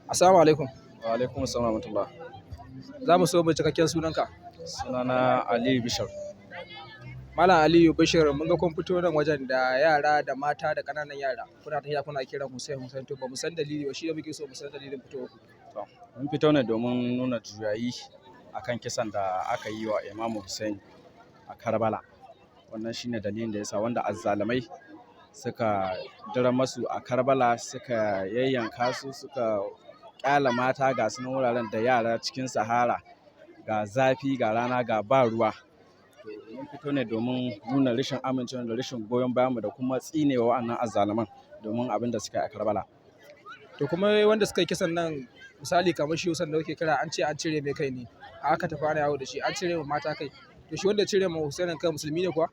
Assalamu alaikum. Wa alaikum assalam wa rahmatullah. Za mu so mu cikakken sunanka. Sunana Aliyu Bishir. Malam Aliyu Bashir, mun ga kun fito nan wajen da yara da mata da ƙananan yara. Kuna tafiya kuna kiran Hussein Hussein, to ba mu san dalili ba, shi da muke so mu san dalilin fitowar ku. To, mun fito ne domin nuna juyayi akan kisan da aka yi wa Imam Hussein a Karbala. Wannan shine dalilin da yasa wanda azzalumai suka dira masu a Karbala, suka yayyanka su, suka ƙyala mata, ga su nan wuraren da yara cikin sahara, ga zafi, ga rana, ga ba ruwa. To, mun fito ne domin nuna rashin amincewa da rashin goyon bayanmu da kuma tsinewa wa'annan azzaluman domin abin da suka yi a Karbala. To, kuma wanda suka yi kisan nan, misali kamar shi Hussein da kuke kira, an ce an cire mai kai ne. Aka tafi ana yawo da shi, an cire wa mata kai. To, shi wanda ya cire ma Hussein kai musulmi ne kuwa?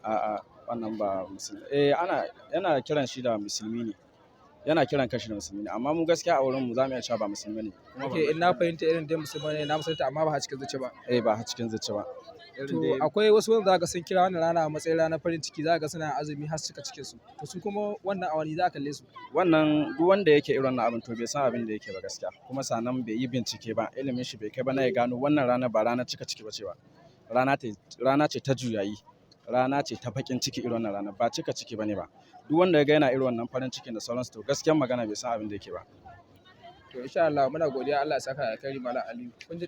A'a, wannan ba musulmi. Eh, ana yana kiran shi da musulmi ne. Yana kiran kanshi da musulmi ne, amma mu gaskiya a wurin mu zamu iya cewa ba musulmi ne. Kuma ba Okay, in na fahimta, irin dai musulmai ne na musulunta amma ba a cikin zuci ba. Eh, ba a cikin zuci ba. Irin To, dai akwai wasu wanda za ka sun kira wannan rana a matsayin ranar farin ciki, za ka ga suna azumi har suka cikin su. To, su kuma wannan a wani za ka kalle su? Wannan duk wanda yake irin wannan abin, to bai san abin da yake ba gaskiya. Kuma sannan bai yi bincike ba, ilimin shi bai kai ba na ya gano wannan rana ba ranar cika ciki ba ce ba. Rana ce ta juyayi. Rana ce ta baƙin ciki irin wannan rana, ba cika ciki bane ba. Duk wanda ya ga yana irin wannan farin cikin da sauransu, to gaskiyar magana bai san abin da yake ba. To, insha Allah muna godiya, Allah ya saka da alkhairi, Malam Aliyu. Kun ji.